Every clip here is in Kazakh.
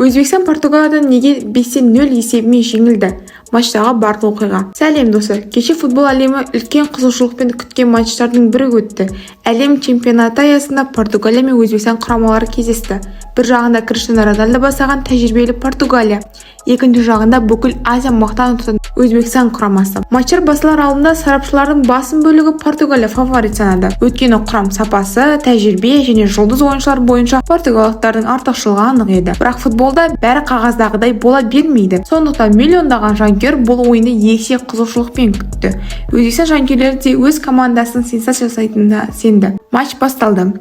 Өзбекстан Португалиядан неге 5:0 есебімен жеңілді? Матчтағы барлық оқиға. Сәлем, достар! Кеше футбол әлемі үлкен қызығушылықпен күткен матчтардың бірі өтті. Әлем чемпионаты аясында Португалия мен Өзбекстан құрамалары кездесті. Бір жағында Криштиану Роналду бастаған тәжірибелі Португалия, екінші жағында бүкіл Азия мақтан тұтатын Өзбекстан құрамасы. Матчтар басталар алдында сарапшылардың басым бөлігі Португалия фаворит санады. Өйткені құрам сапасы, тәжірибе және жұлдыз ойыншылар бойынша португалдықтардың артықшылығы анық еді. Бірақ футболда бәрі қағаздағыдай бола бермейді. Сондықтан миллиондаған жанкүйер бұл ойынды ерекше қызығушылықпен күтті. Өзбекстан жанкүйерлері де өз командасының сенсация жасайтынына сенді. Матч басталды.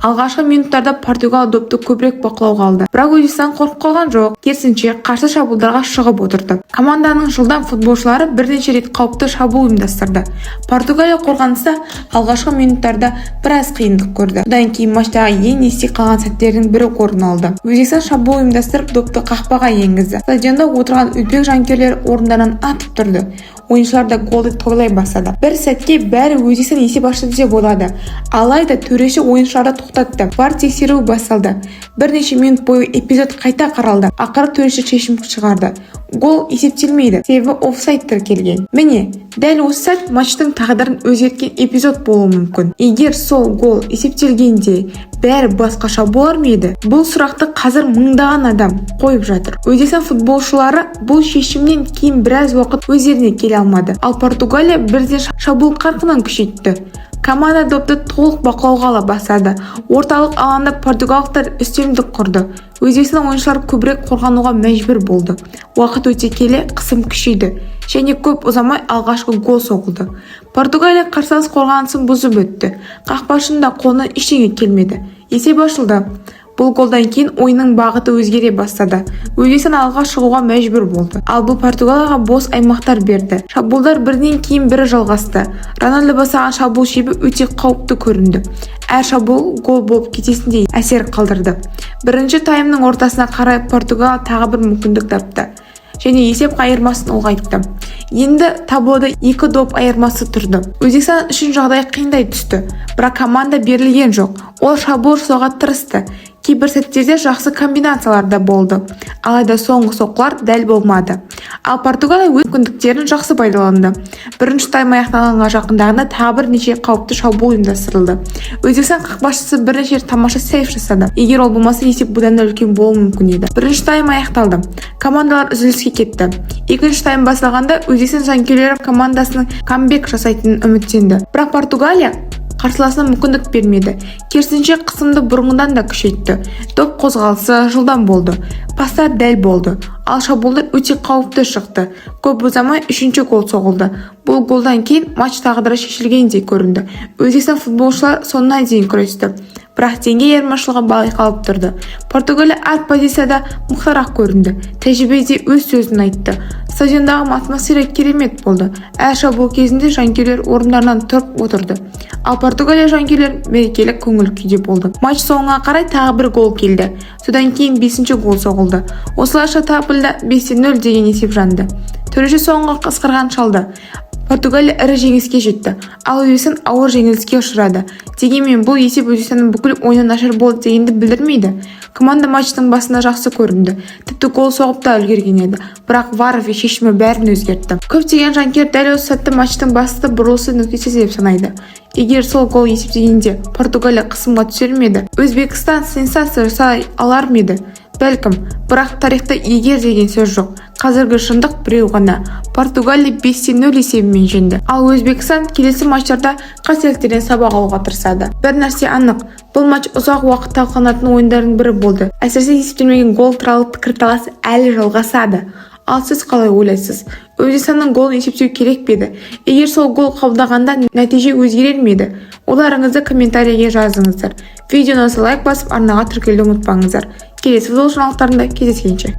Алғашқы минуттарда Португалия допты көбірек бақылауға алды. Бірақ Өзбекстан қорқып қалған жоқ. Керісінше, қарсы шабуылдарға шығып отырды. Команданың жылдам футболшылары бірнеше рет қауіпті шабуыл ұйымдастырды. Португалия қорғанысы алғашқы минуттарда біраз қиындық көрді. Одан кейін матчтағы ең есте қалған сәттердің бірі орын алды. Өзбекстан шабуыл ұйымдастырып, допты қақпаға енгізді. Стадионда отырған өзбек жанкүйерлері орындарынан атып тұрды. Ойыншылар да голды тойлай бастады. Бір сәтке бәрі Өзбекстан есеп ашты деп ойлады. Алайда төреші ойыншыларды тоқтатты. ВАР тексеруі басталды. Бірнеше минут бойы эпизод қайта қаралды. Ақыры төреші шешім шығарды. Гол есептелмейді, себебі офсайд тіркелген. Міне, дәл осы сәт матчтың тағдырын өзгерткен эпизод болуы мүмкін. Егер сол гол есептелгенде, бәрі басқаша болар ма еді? Бұл сұрақты қазір мыңдаған адам қойып жатыр. Өзбекстан футболшылары бұл шешімнен кейін біраз уақыт өздеріне келе алмады. Ал Португалия бірден шабуыл қарқынын күшейтті. Команда допты толық бақылауға ала бастады. Орталық алаңда португалдықтар үстемдік құрды. Өзбекстан ойыншылары көбірек қорғануға мәжбүр болды. Уақыт өте келе қысым күшейді және көп ұзамай алғашқы гол соғылды. Португалия қарсылас қорғанысын бұзып өтті. Қақпашының да қолынан ештеңе келмеді. Есеп ашылды. Бұл голдан кейін ойынның бағыты өзгере бастады. Өзбекстан алға шығуға мәжбүр болды. Ал бұл Португалияға бос аймақтар берді. Шабуылдар бірінен кейін бірі жалғасты. Роналду бастаған шабуыл шебі өте қауіпті көрінді. Әр шабуыл гол болып кететіндей әсер қалдырды. Бірінші таймның ортасына қарай Португалия тағы бір мүмкіндік тапты және есеп айырмасын ұлғайтты. Енді таблода екі доп айырмасы тұрды. Өзбекстан үшін жағдай қиындай түсті, бірақ команда берілген жоқ. Ол шабуыл жасауға тырысты. Кейбір сәттерде жақсы комбинациялар да болды. Алайда соңғы соққылар дәл болмады. Ал Португалия өз мүмкіндіктерін жақсы пайдаланды. Бірінші тайм аяқталғанға жақындағанда тағы бірнеше қауіпті шабуыл ұйымдастырылды. Өзбекстан қақпашысы бірнеше рет тамаша сейв жасады. Егер ол болмаса, есеп бұдан да үлкен болуы мүмкін еді. Бірінші тайм аяқталды. Командалар үзіліске кетті. Екінші тайм басталғанда Өзбекстан жанкүйерлері командасының камбэк жасайтынын үміттенді. Бірақ Португалия қарсыласына мүмкіндік бермеді. Керісінше, қысымды бұрынғыдан да күшейтті. Доп қозғалысы жылдам болды. Пастар дәл болды. Ал шабуылдар өте қауіпті шықты. Көп ұзамай үшінші гол соғылды. Бұл голдан кейін матч тағдыры шешілгендей көрінді. Өзбекстан футболшылары соңына дейін күресті. Бірақ деңгей айырмашылығы байқалып тұрды. Португалия әр позицияда мықтырақ көрінді. Тәжірибе де өз сөзін айтты. Стадиондағы атмосфера керемет болды. Әр шабуыл кезінде жанкүйерлер орындарынан тұрып отырды. Ал Португалия жанкүйерлері мерекелік көңіл күйде болды. Матч соңына қарай тағы бір гол келді. Содан кейін бесінші гол соғылды. Осылайша таблода 5:0 деген есеп жанды. Төреші соңғы ысқырығын шалды. Португалия ірі жеңіске жетті, ал Өзбекстан ауыр жеңіліске ұшырады. Дегенмен бұл есеп Өзбекстанның бүкіл ойыны нашар болды дегенді білдірмейді. Команда матчтың басында жақсы көрінді. Тіпті гол соғып та үлгерген еді. Бірақ ВАР шешімі бәрін өзгертті. Көптеген жанкүйер дәл осы сәтті матчтың басты бұрылысы нүктесі деп санайды. Егер сол гол есептегенде, Португалия қысымға түсер ме еді? Өзбекстан сенсация жасай алар ма еді? Бәлкім, бірақ тарихта егер деген сөз жоқ. Қазіргі шындық біреу ғана. Португалия 5:0 есебімен жеңді. Ал Өзбекстан келесі матчтарда қателіктерден сабақ алуға тырысады. Бір нәрсе анық, бұл матч ұзақ уақыт талқыланатын ойындардың бірі болды. Әсіресе есептелмеген гол туралы пікірталас әлі жалғасады. Ал сіз қалай ойлайсыз? Өзбекстанның голын есептеу керек пе еді? Егер сол гол қабылдағанда, нәтиже өзгерер ме еді? Ойларыңызды комментарийге жазыңыздар. Видеоны лайк басып, арнаға тіркелуді ұмытпаңыздар. Келесі футбол жаңалықтарында кездескенше.